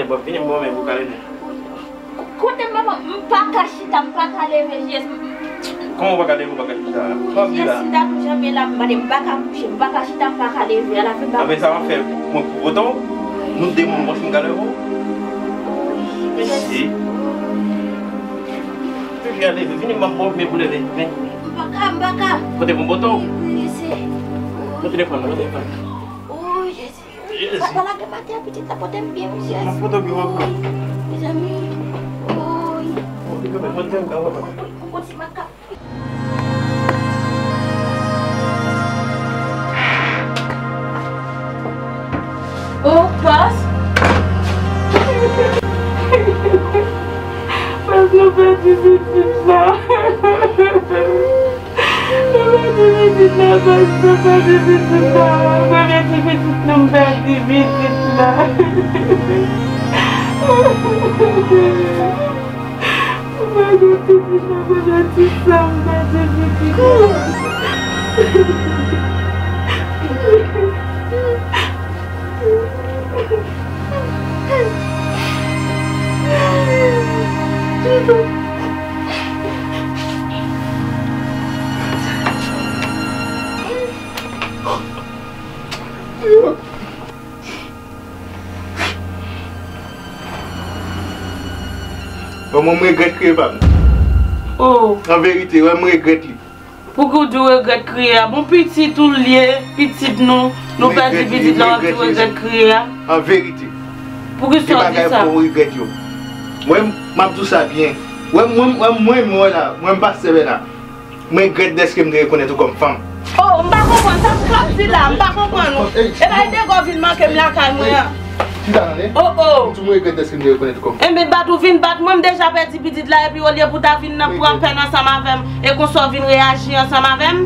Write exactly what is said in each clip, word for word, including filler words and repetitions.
Bon, vini m ban w men pou w ka leve. Kote m, papa, m pa ka chita, m pa ka leve, Jezi. Kòman w pa ka leve, w pa ka chita? Sa w ap di la? Jezi, m ta tou janbe la, m pa ka kouche, m pa ka chita, m pa ka leve. Ala fè m pa. Apre sa, w ap fè mwen pou poto w? Nou de moun, mwen fin ka leve w? Jezi. Jezi, ale, vini, m ap ba w men pou leve. Men. M pa ka, m pa ka. Pote pou poto w. Jezi. Pote telefòn, pote telefòn. Oh, Jezi. Jezi. Papa, lage m atè, pitit la, pote m byen, wi, Jezi. M ap pote w byen, w ap pran. Mezanmi. Woy. Pote m byen, papa. Mwen konn si m ap ka. Oh, pas. Pas, nou pèdi pitit la. Nou pèdi pitit la, pas, nou pèdi pitit la. Premye ti pitit nou, m pèdi pitit la. M pèdi pitit la, premye ti sa, m pèdi pitit la. Bon, mwen, m regrèt kriye pa m. Oh. An verite, wè, m regrèt li. Pouki w di w regrèt kriye a? Bon, pitit ou l ye, pitit nou, nou pèdi pitit la, w ap di w regrèt kriye a? An verite. Pouki sa w di sa? Gen bagay fò w regrèt yo. Mwen, m ap di w sa byen. Wè, mwen, mwen, mwen, mwen la, mwen, pastè Bèna. Mwen regrèt dèske m te rekonèt ou kòm fanm. Oh, m pa konprann sa m t ap di la, m pa konprann ou. E pa de gwo vin manke m lakay mwen an. Chita, tande. Oh, oh. M di w mwen regrèt dèske m te rekonèt ou kòm fanm. Enben, bat ou vin bat mwen, m deja pèdi pitit la, epi olye pou w ta vin nan pran pèn ansanm avè m, e konsa w vin reyaji ansanm avè m,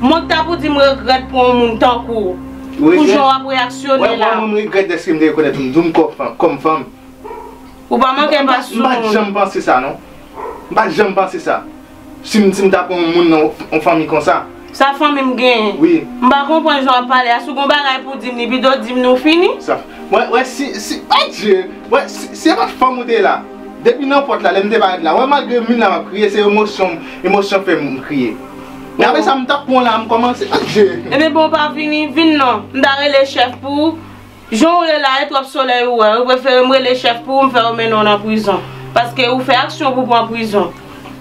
mwen k ta pou di m regrèt pou yon moun tankou w. Pou jan w ap reyaksyone la. Wè, mwen, mwen, m regrèt dèske m te rekonèt ou, m di w m kòm fanm, kòm fanm. Ou pa manke pa sou moun. M pa t janm panse sa, non. M pa t janm panse sa. Si m, si m ta pran yon moun nan yon fanmi konsa. Sa fanmi m genyen? Wi. M pa konprann jan w ap pale a. Si w gen yon bagay pou w di m li, pito di m li, w fini. Sa, wè, wè, si, si, adje, wè, si, si e pa t fanm ou te la, depi nan pòt la, lè m te parèt la, wè, malgre m vin la, m ap kriye, se emosyon, emosyon fè m kriye. Men apre sa, m t ap pran la, m kòmanse, adje. Ebyen, bon, w pa vini, vin non. M ta rele chèf pou ou. Jan w ye la, e twòp solèy ou wè. Ou prefere m rele chèf pou ou, m fè yo mennen w nan prizon. Paske ou fè aksyon pou pran prizon.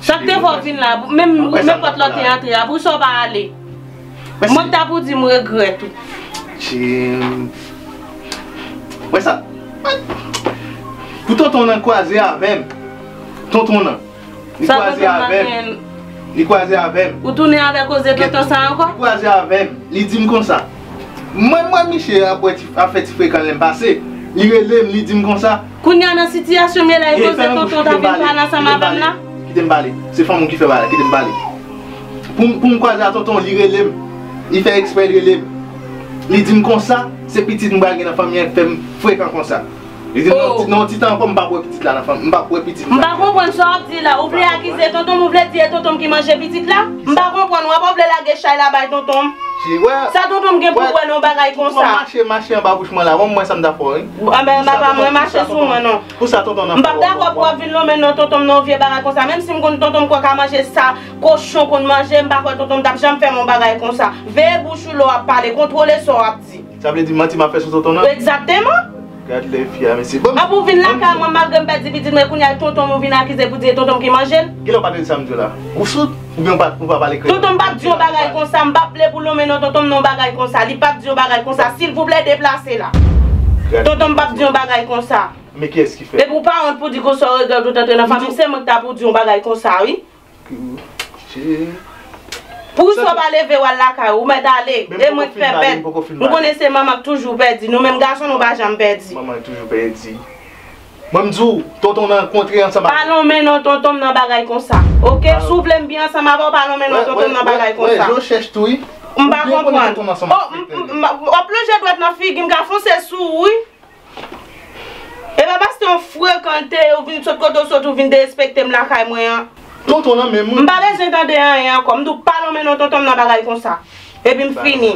Sa k te fè w vin la, menm nenpòt lè w te antre a, poukisa w pa ale? Mwen k ta pou di m regrèt ou. Jim. Wè sa. Pou tonton nan kwaze avè m. Tonton nan. Li kwaze avè m. Li kwaze avè m. Ou tounen avè koze tonton sa ankò? Li kwaze avè m. Li di m konsa. Mwen, mwen, misye ap wè ti, ap fè ti frekan lè m pase. Li rele m, li di m konsa. Kounye a nan sitiyasyon m ye la, e koze tonton ta vin pale ansanm avè m la? Kite m pale. Se fanm ou ki fè bagay la, kite m pale. Pou m, pou m kwaze a tonton, li rele m. Li fè eksprè, li rele m. Li di m konsa, se pitit m pral gen nan fanmi an k fè m frekan konsa. Li di, nan, nan yon ti tan ankò, m p ap wè pitit la nan fanmi, m p ap wè pitit m. M pa konprann sa w ap di la. Ou vle akize tonton m, ou vle di e tonton m ki manje pitit la? M pa konprann, w ap vle lage chay la bay tonton m? Sa tonton m gen pou wè nan yon bagay konsa? Mache, mache anba bouch mwen la, wè mwen sa m ta fè w, wi. Anben, papa mwen mache sou mwen non. Pou sa tonton nan fè w. M p ap dakò pou w ap vin lonmen non tonton m nan yon vye bagay konsa, menm si m konn tonton m kwè ka manje sa kochon konn manje, m pa kwè tonton m t ap janm fè m yon bagay konsa. Veye bouch ou lè w ap pale, kontwole sa w ap di. Sa vle di manti m ap fè sou tonton nan? Egzakteman. Gad lè fi a, mesye. Bon. Apre w vin lakay mwen, malgre m pèdi pitit mwen, kounye a tonton m ou vin akize pou di e tonton m ki manje l? Kilè w pa tande sa m di w la? Ou soud? Oubyen ou pa, ou pa pale kreyòl? Tonton m p ap di yon bagay konsa, m p ap vle pou lonmen non tonton m nan yon bagay konsa. Li p ap di yon bagay konsa. Silvouplè, deplase la. Tonton m p ap di yon bagay konsa. Men kiyès ki fè? Epi w pa wont pou di konsa w regrèt ou t antre nan fanmi m, se mwen ki ta pou di yon bagay konsa, wi. Poukisa w pa leve w al lakay ou? Ou mèt ale. E mwen k fè pèt. M konnen se manman k toujou pèdi. Nou menm gason, nou pa janm pèdi. Manman toujou pèdi. Mwen m di w, tonton nan kontre ansanm avè m. Pa lonmen non tonton m nan bagay konsa. Oke? Si w vle m byen ansanm avè w, pa lonmen non tonton m nan bagay konsa. M pa konprann. Oh, m, m, m, w ap lonje dwèt nan figi m, ka fonse sou ou, wi. E pa paske w frekante, ou vin sot kote w sot, ou vin derespekte m lakay mwen an. Tonton nan menm wi. M pa bezwen tande anyen ankò. M di w pa lonmen non tonton m nan bagay konsa. Epi m fini.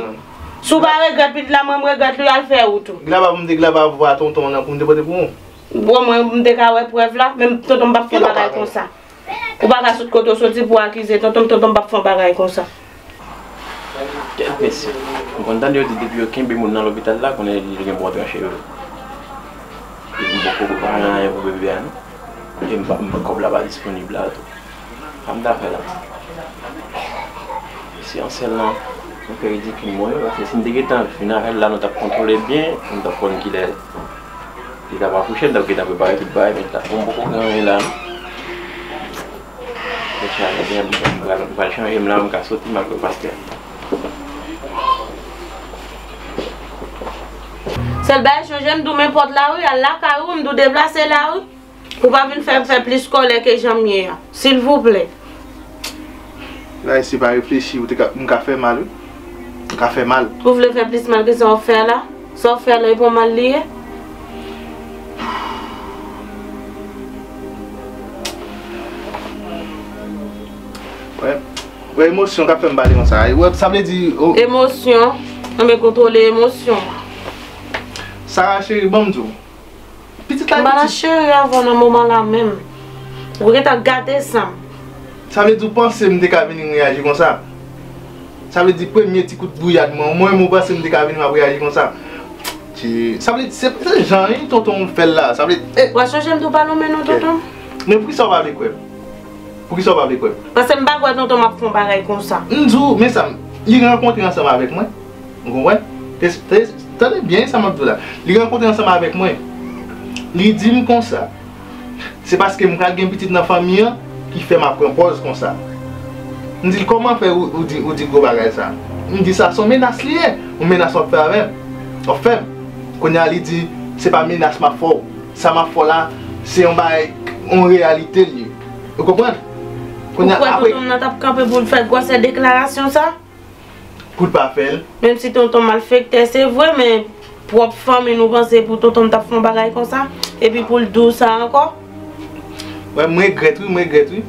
Si w pa regrèt pitit la, mwen m regrèt li, al fè wout ou. Glaba pou m te glaba vwa tonton nan pou m te pote pou ou. Bon, mwen, m te ka wè prèv la, men tonton m p ap fè yon bagay konsa. Ou pa ka sot kote w soti pou w akize tonton m, tonton m p ap fè yon bagay konsa. Kèt mesye, m konn tande yo di depi yo kenbe moun nan lopital la, konnen li gen bon tranche yo. Epi m poko prepare anyen pou bebe a non. E m pa, m, kòb la pa disponib la tou. Sa m ta fè la? Si ansèl lan, m fè ridikil mwen, paske si m te gentan vin avè l la, nou t ap kontwole byen, nou t ap konn kilè li t ap akouche, m t ap gentan prepare tout bagay, men la, m poko gen anyen la non. Mwen chanje byen, m pral, m pral chanje m la, m ka soti, m al wè pastè. Sèl bagay chanje, m di w men pòt la wi, al lakay ou, m di w deplase la wi. Ou pa vin fè m fè plis kòlè ke jan m ye a. Silvouplè. La, si pa reflechi, ou te ka, m ka fè mal wi. M ka fè mal. Ou vle fè plis mal ke sa w ap fè a la? Sa w ap fè a la, e pa mal li ye? Wè, wè, emosyon k ap fè m pale konsa. Wè, sa vle di, oh. Emosyon? Anben kontwole emosyon. Sara cheri, ban m di w. Pitit la piti. M pa nan cheri avè w nan moman la menm. Ou gentan gate san m. Sa vle di w panse m te ka vini reyaji konsa? Sa vle di premye ti kout gouyad mwen, mwen menm ou panse m te ka vini m ap reyaji konsa? Ti, sa vle di se, se jan wi tonton w fè l la. Sa vle di, eh. W a sonje m tou pa nonmen non tonton. Men poukisa w pa vle kwè m? Poukisa w pa vle kwè m? Paske m pa kwè tonton m ap fè yon bagay konsa. M di w, men sa, li rankontre ansanm avèk mwen. Ou konprann? Te, te, tande byen sa m ap di w la. Li rankontre ansanm avèk mwen. Li di m konsa, se paske m pral gen pitit nan fanmi an ki fè m ap pran pòz konsa. M di l, kòman fè ou, ou di, ou di gwo bagay sa? M di sa se yon menas li ye, yon menas w ap fè avè m. W ap fè m. Kounye a li di, se pa menas m ap fè w. Sa m ap fè w la, se yon bagay, yon reyalite l ye. Ou konprann? Ou kwè tonton m nan t ap kanpe pou l fè gwosè deklarasyon sa? Pou l pa fè l. Menm si tonton malfektè, se vre, men pwòp fanmi nou panse pou tonton m t ap fè yon bagay konsa, epi pou l di w sa ankò. Wè, m regrèt wi, m regrèt wi.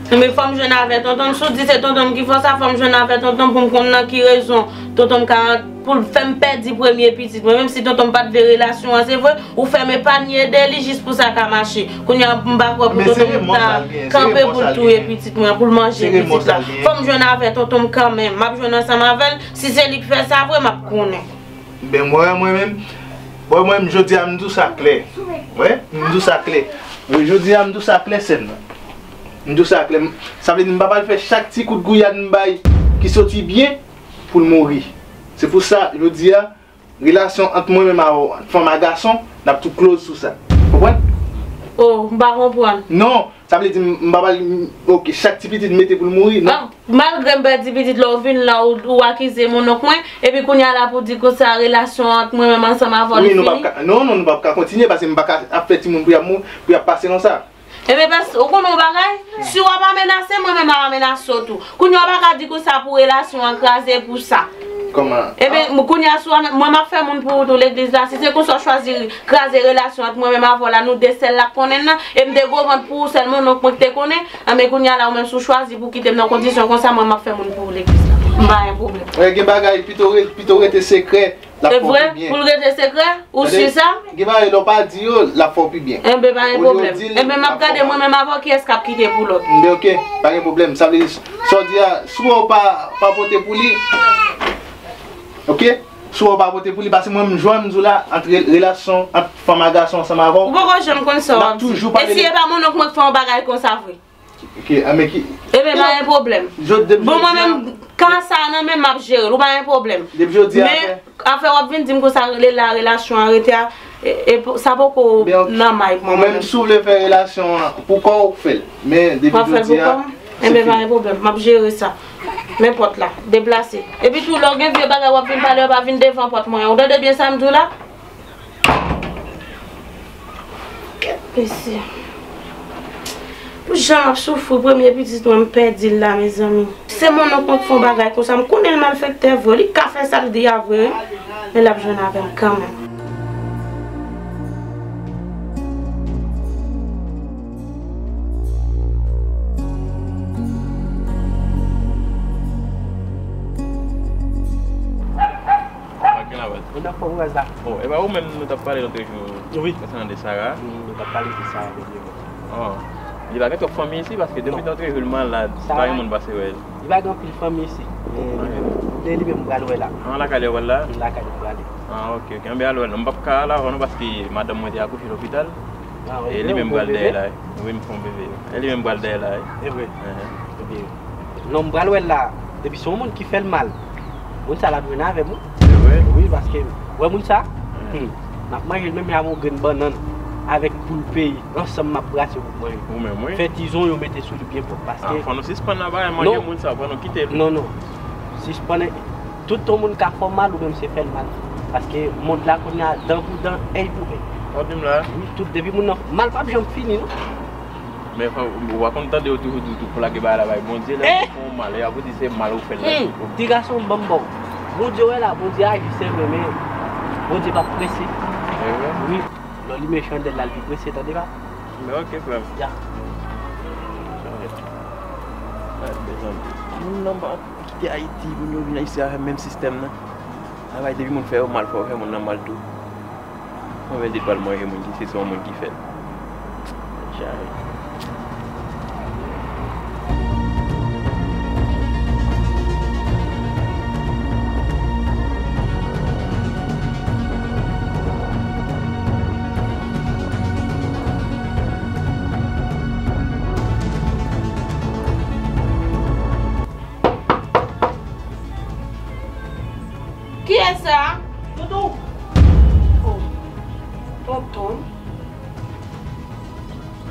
Men fò m jwenn avè tonton m, si w di se tonton m ki fè w sa, fò m jwenn avè tonton m pou m konn nan ki rezon tonton m ka, pou l fè m pèdi premye pitit mwen, menm si tonton m pa t vle relasyon an, se vre, ou fè m epanye de li jis pou sa ka mache. Kounye a, m pa kwè pou tonton m ta kanpe pou l touye pitit mwen, pou l manje pitit la. Fò m jwenn avè tonton m kanmenm. M ap jwenn ansanm avè l. Si se li k fè sa vre, m ap konnen. Ben, mwen, mwen menm, mwen, mwen menm, jodi a, m di w sa klè. Wi, m di w sa klè. Wi, jodi a, m di w sa klè, sè m nan. M di w sa klè. Sa vle di, m pa pral fè chak ti kout gouyad m bay ki soti byen pou l mouri. Se pou sa, jodi a, relasyon ant mwen menm avè w, ant fanm a gason, n ap tou close sou sa. Konprann? Oh, m pa konprann. Non, sa vle di m, m pa pral, m, ok, chak ti pitit m mete pou l mouri, non. Ah, malgre m pèdi pitit la, ou vin la, ou, ou akize monnonk mwen, epi kounye a la pou di konsa relasyon ant mwen menm ansanm avè w li fini? Wi, nou p ap ka, non, non, nou p ap ka kontinye, paske m pa ka ap fè timoun pou y ap mou-, pou y ap pase konsa. Ebyen, pas, ou konnen yon bagay? Si w ap amenase, mwen menm m ap amenase w tou. Kounye a w pa ka di konsa pou relasyon an kraze pou sa. Kòman? Ebyen, kounye a si w ap, mwen m ap fè moun pou ou tou legliz la. Si se konsa w chwazi kraze relasyon ant mwen menm avè w la, nou de sèl la k konnen l nan, e m te gwo vant pou ou sèlman, donk mwen k te konnen, anben kounye a la ou menm si w chwazi pou kite m nan kondisyon konsa, mwen m ap fè moun pou ou legliz la. M pa gen pwoblèm. Gen bagay, pito re-, pito rete sekrè. L ap fè w pi byen. Se vre? Pou l rete sekrè? Ou si sa? Gen bagay lè w pa di yo, l ap fè w pi byen. Enben, pa gen pwoblèm. Enben, m ap gade mwen menm avè w kiyès k ap kite pou lòt. Enben, ok, pa gen pwoblèm. Sa vle di, sa w di a, si w wè w pa, pa pote pou li, ok? Si w wè w pa pote pou li, paske mwen menm, jan m di w la, ant re-, relasyon, ant fanm a gason ansanm avè w, ou poko janm konn sa w ap di. E si e pa monnonk mwen k fè yon bagay konsa vre? Ok, a, men ki. Ebyen, pa gen pwoblèm. Bon, mwen menm, ka sa a nan men m, m ap jere l, ou pa gen pwoblèm. Depi jodi a, men, afè w ap vin di m konsa, rele la, relasyon an rete a, e, e, sa poko nan may mwen, mwen menm. Menm si w vle fè relasyon an pou kò w, fè l. Men, depi jodi a, se fini. Enben, pa gen pwoblèm, m ap jere sa. Men pòt la, deplase. Epi tou, lè w gen vye bagay w ap vin pale, yo pa vin devan pòt mwen an. Ou tande byen sa m di w la? Mesye. Pou jan m ap soufri, premye pitit mwen, m pèdi l la, mezanmi. Se monnonk mwen k fè yon bagay konsa, m konnen l malfektè vre, li ka fè sa l di a vre, wi. Men l ap jwenn avè m kanmenm. Nan fòm raz la. Bon, e pa ou menm nou t ap pale lòt jou konsènan de Sara? Wi, nou t ap pale de Sara, men li pa gen twòp fanmi isi, paske depi lòt jou l malad, pa gen moun pase wè l. Li pa gen anpil fanmi isi. E li menm m pral wè la. An, lakay li w pral la? Lakay li m prale. Ah, ok, ok. Anben al wè l non. M p ap ka al avan non, paske madanm mwen te akouche lopital. E li menm pral dèyè la, wi. Wi, m fè yon bebe. E li menm pral dèyè la, wi. E vre. Ebyen, non, m pral wè l la. Depi se yon moun ki fè l mal, moun sa l ap jwenn avè m, wi. Se vre? Wi, paske, wè moun sa, hmm, m ap manje l menm jan avèk yon grenn bannann avèk poul peyi. Ansanm m ap brase pou manje. Ou menm, wi. Fè tizon yo mete sou li byen pwòp, paske... Ah, fò nou sispann nan bagay manje moun sa, fò nou kite l. Non, non. Sispann. Tout yon moun ka fè w mal, ou menm se fè l mal. Paske mond la kounye a, dan pou dan, èy pou èy. Sa w di m la? Wi, tout depi moun nan mal p ap janm fini, non. Men fò, ou pa konn tande yo toujou di tou pou lage bagay la bay Bondye, lè moun fè w mal, y ap di se mal ou fè l la. Hmm, ti gason m, ban m ba w. Bondye wè la, Bondye aji, se vre, men Bondye p ap prese. E vre? Wi. Lè w limen chandèl la, l pi prese, tande pa? Men ok, frè m. Ya. Ay, mezanmi. Moun nan pa kite Ayiti, moun yo vin isi avèk menm sistèm nan. Travay, depi moun fè yo mal, fò yo fè moun nan mal tou. Konbyen de pral manje moun ki se se yon moun ki fè l? Jare. Kiyès sa? Toutou. Oh. Tonton.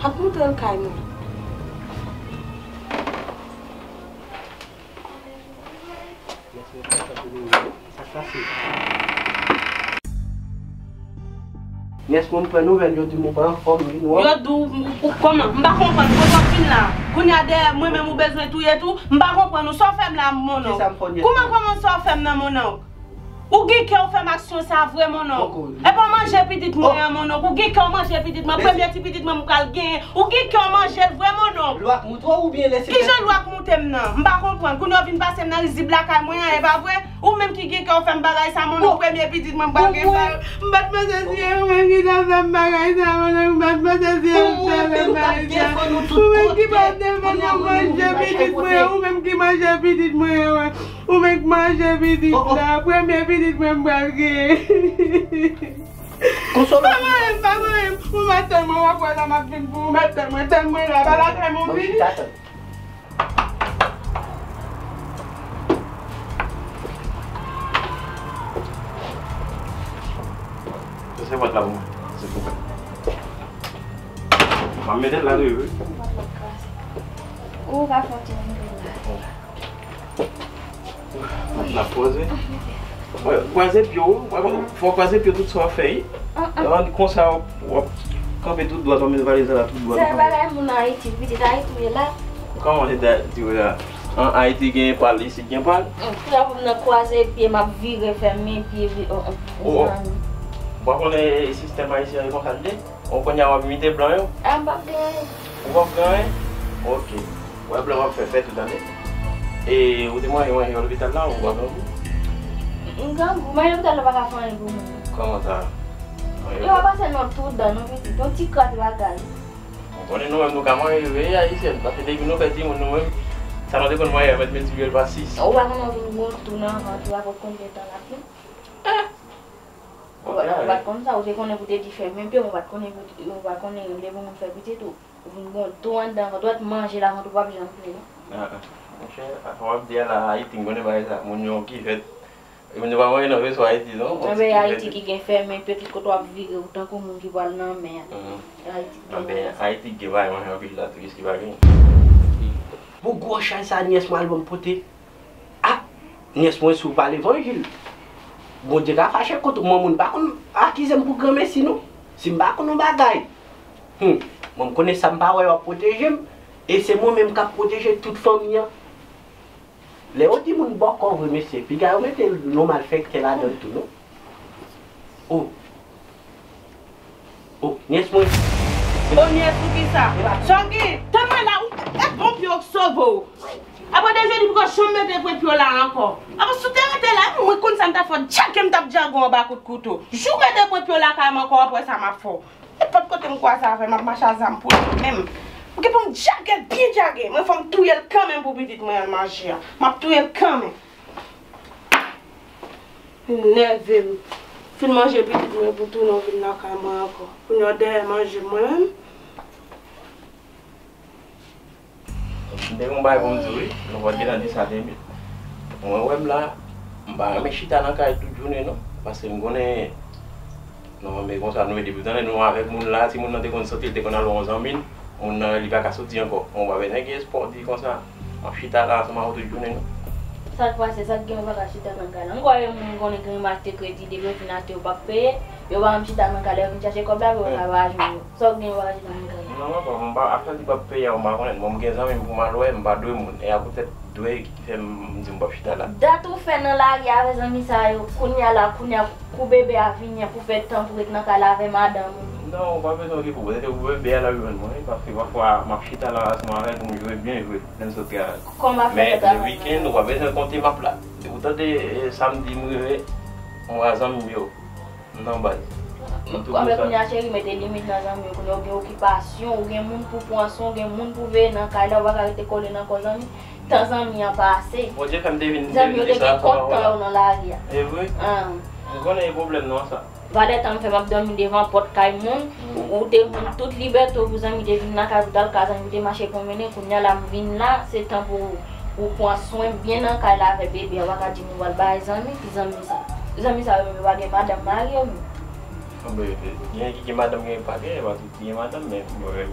Ap montre l kay mwen. Sa k pase? Nyès mwen, m pran nouvèl, yo di m ou pa anfòm, vin wè. Yo di w, ou kòman? M pa konprann, kote w ap vin la? Kounye a dèyè mwen menm ou bezwen touye tou? M pa konprann ou, sa w fè m la, mon onk? Kisa m fè w, nyès mwen? Kouman, kòman sa w fè m nan, mon onk? Ou gen kè w fè m aksyon sa vre, mon onk? Epa w manje pitit mwen an, mon onk. Ou gen kè w manje pitit mwen, premye ti pitit mwen m pral genyen. Ou gen kè w manje l vre, mon onk? Lwa k moute w oubyen lè se... Kijan lwa k moute m nan? M pa konprann. Kounye a w vin pase m nan rizib lakay mwen an, e pa vre? Ou menm ki gen kè w fè m bagay sa, mon onk, premye pitit mwen m pral gen sa. M pa t panse se ou menm ki ta fè m bagay sa, mon onk, m pa t panse se ou ki ta fè m bagay sa. Ou menm ki pa t defann mwen manje pitit mwen, ou menm ki manje pitit mwen an. Ou menm k manje pitit la, premye pitit mwen m pral genyen. Konsole w. Pa mare m, pa mare m. Ou mèt tann mwen, w ap wè la m ap vin pou ou, mèt tann mwen, tann mwen la, pa lakay mwen m vini. Pase pòt la pou mwen, silvouplè. M ap mete l la tou, wi. Ou ka fè yon ti moute la. N ap, n ap kwaze. Wè, kwaze pye w, wè, fò w kwaze pye w tout sa w ap fè, wi. Lè w konsa, w ap, w ap kanpe tout dwat, w ap met valiz la tout dwat. Se bagay moun Ayiti, pitit Ayiti w ye la. Kòman se ta di w la? An Ayiti gen pa l, isit gen pa l? Frè m nan kwaze pye, m ap vire, fèmen pye, vi-, o, o, mezanmi. Ou pa konnen sistèm ayisyen an e konsa l ye? Ou kounye a w ap imite blan yo? A, m p ap gen anyen. Ou p ap gen anyen? Ok. Wè blan w ap fè fèt ou tande. E ou te manje manje yo lopital la ou pa grangou? M grangou, manje lopital la pa ka fè anyen pou mwen. Kòman sa? Yo pa pase nan tout dan non pitit, yon ti kras bagay. Ou konnen nou menm nou ka manje peyi ayisyen, paske depi nou fè timoun nou menm, sa nou te konn manje a mèt miltipliye l pa sis. Ou pa konnen w vin gon tou nan vant ou a pou konbyen tan l ap vin? Ou pa, ou pa t konn sa, ou te konnen pou te di fèmen pye, ou pa t konnen pou, ou pa konnen lè pou moun fè pitit ou, ou vin gon tou anndan vant ou, manje la vant ou p ap janm plen non. Ah, ah. Monchè, sa w ap di a la, Ayiti, m konnen bagay sa, moun yo ki fèt, moun yo pa manje nan veso Ayiti non. Anben Ayiti ki gen fèmen pye tout kote w ap vire ou tankou moun ki pral nan mè a. Ayiti ki gen bagay sa. Anben Ayiti ki gen bagay manje anpil la tou, isit pa gen. Pou gwo chay sa nyès mwen al ban m pote. Ah, nyès mwen, si w pa levanjil, Bondye ka fache kont ou. Mwen, moun pa konn akize m pou granmesi non. Si m pa konn yon bagay, hmm, mwen, m konnen sa m pa wè yo ap pwoteje m, e se mwen menm k ap pwoteje tout fanmi an. Lè yo di moun bòkò vre, mesye, piga yo mete non malfektè ladan l tou non. Oh. Oh, nyès mwen. Oh, nyès ou kisa? Sa w gen? Tann mwen la, ou, e bon pye w k sove w. Apre de jodi, poko janm mete pwen pye w la ankò. Apre si w te rete la, mwen konn sa m t ap fè w, djage m t ap djage w anba kout kouto. Jou w mete pwen pye w lakay mwen ankò, apre sa m ap fè w. Nenpòt kote m kwaze avè l, m ap mache a zam pou li menm. Ou gen pou m djage l, byen djage. Mwen fò m touye l kanmenm pou pitit mwen al manje a. M ap touye l kanmenm. Nève m. Fin manje pitit mwen pou tounen w vin lakay mwen ankò. Kounye a w dèyè manje mwen menm. M te gen yon bagay pou m di w, wi. Nou pa t gentan di sa de minit. Mwen wè m la, m pa renmen chita nan kay tout jounen, non. Paske m konnen, non, men konsa nou ye depi tande nou avèk moun la, timoun nan te konn soti, li te konn al wè yon zanmi l, moun nan li pa ka soti ankò. Mwen pa bezwen gen espwa w di konsa, m ap chita la ansanm avè w tout jounen, non. Sa k pase, sa k gen, ou pa ka chita nan kay la. M kwè yon moun konnen gen achte kredi, depi yo fin achte, yo p ap peye, yo pa menm chita nan kay la, yo vin chache kòb la, pou yo ka pa jwenn yo. Sa w gen, ou pa ka chita nan kay la. Non, non, non, m pa, afè di p ap peye a, m pa konnen. Bon, m gen zanmi m pou m al wè, m pa dwe moun. E a poutèt dwe ki fè m di m p ap chita la. Dat ou fè nan lari avè zanmi sa yo, kounye a la, kounye a, pou bebe a vini an, pou fè tan pou ret nan kay la avè madanm ou. Non, ou pa bezwen okipe w. Petèt pou bebe a l ap jwenn mwen, wi, paske pafwa m ap chita la ansanm avè l pou m jwe byen jwe lè m sot travay. Kòman w ap fè fè travay nan kay la? Men le wikenn, ou pa bezwen konte m ap la. Depi w tande, e, samdi m rive, m wè zanmi m yo. Non, baz. Anben, kounye a, cheri, mete limit nan zanmi yo. Kounye a, ou gen okipasyon, ou gen moun pou pran swen, ou gen moun pou veye nan kay la, ou pa ka rete kole nan kò zanmi. Tan zanmi an pase. Bondye fè m te vin, zanmi yo te gen kont tan yo nan lari a. E vre? An. M konnen e pwoblèm non sa. Valè tan m fè m ap dòmi devan pòt kay moun, ou, ou te jwenn tout libète w pou zanmi te vin lakay pou t al ka zanmi te mache pwonmennen, kounye a la m vin la, se tan pou ou pran swen byen nan kay la avè bebe a, ou pa ka di m ou pral bay zanmi, ki zanmi sa? Zanmi sa yo menm yo pa gen madanm mari yo menm. Anben, gen ki gen madanm, gen pa gen, e pa tout ki gen madanm, men mwen menm,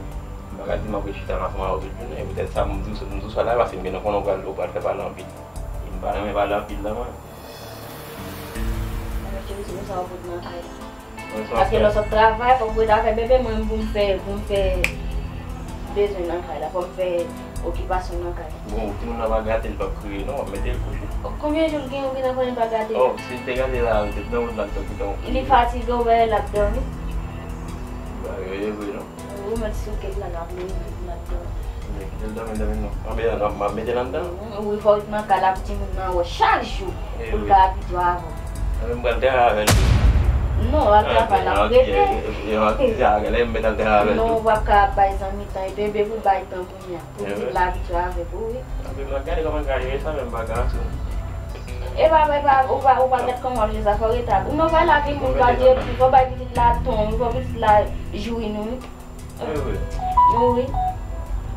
m pa ka di m ap ret chita ansanm avè w tout jounen, e poutèt sa m di w, m di w sa la, paske m gentan konnen w pral, w pral fè pale anpil. E m pa renmen pale anpil la mwen. Anben, cheri, se konsa w ap ret nan kay la. Paske lè w sot travay, fòk ou ret avè bebe, mwen menm pou m fè, pou m fè bezwen nan kay la, fòk m fè okipasyon nan kay la. Bon, timoun nan pa gate, li p ap kriye non, w ap mete l kouche. Konbyen jou l gen, ou gentan konnen l pa gate? Oh, si l te gate la, li te nan wout la, l t ap gentan. Li fatige, ou wè l ap dòmi. Bagay yo ye vre non. Ou mèt souke l la, l ap leve, l ap dòmi. Men kite l dòmi, dòmi non. Anben, m ap mete l anndan. Wi, fò w ret nan kay la pou timoun nan wè w chak jou, pou l ka abitye avè w. Anben, m pral travay avè l tou. Non, w al travay la, m rete. Lè m met al travay avè l tou. Non, w p ap ka ap bay zanmi tan, e bebe pou bay tan kounye a, pou l abitye avèk ou, wi. Anben, m ap gade kòman m ka jere sa, men m pa ka antre. E pa, e pa, ou pa, ou pa gad kòman w ap jere sa, fò w rete avè l. Ou nan kay la, gen moun pa di, fò w bay pitit la ton, fò pitit la jouri nou, wi. Wi, wi. Wi.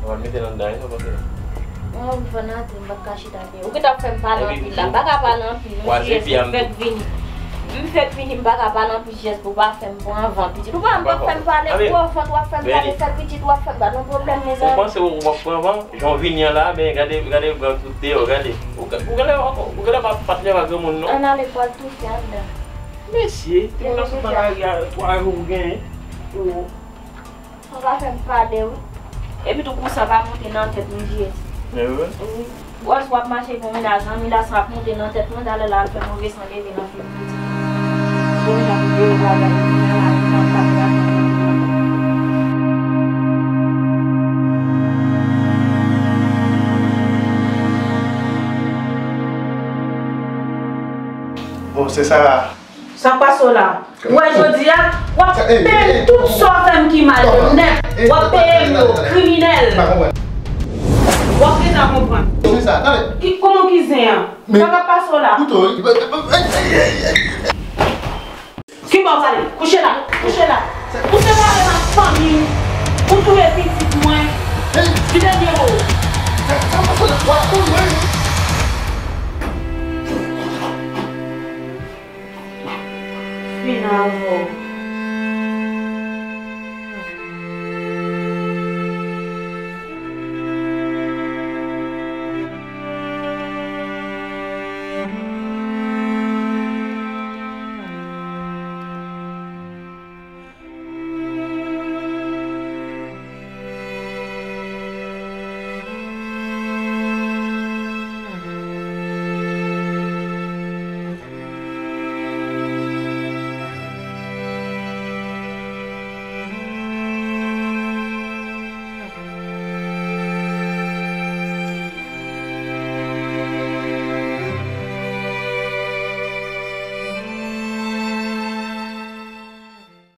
Ou va mete l anndan, wi, sa w panse? Mwen, wi, fò n antre, m pa ka chita byen. Ou gentan ap fè m pale anpil la, m pa ka pale anpil non, jiyès m fèk vini. M fèk vini, m pa ka pale anpil, jiyès pou w pa fè m pran van pitit. Ou pa, m p ap fè m pale gwo vant, w ap fè m pale sèl pitit, w ap fè m pale yon pwoblèm, mezanmi. Ou panse ou p ap pran van? Jan w vini an la, men gade, gade gran tout deyò, gade. Ou, ou genlè, ou genlè pa patnè pa granmoun non. Ann ale, pral toufe anndan. Mesye, timoun nan sot nan lari a, twa jou ou genyen. Ou pa fè m pale, wi. Epi tou kou sa pa monte nan tèt mwen, jiyès. E vre? Wi. Wè, si w ap mache pou mennaj zanmi la, sa ap monte nan tèt mwen, talè la al fè move san leve nan figi pitit. Bon, jan m veye w bagay, mennaj la, mennaj la, mennaj la. Bon, se sa. Sa k pase w la? Ou wè jodi a, w ap peye m tout sa w fè m ki mal yo nèt. W ap peye m yo, kriminèl. W ap gentan konprann. Ki, kòman ki zen an? Sa k ap pase w la? Kouto, wi. Ki bò w prale? Kouche la, kouche la. Ou separe m ak fanmi m, ou touye pitit mwen. Ki dènye mo w? Fin avè w.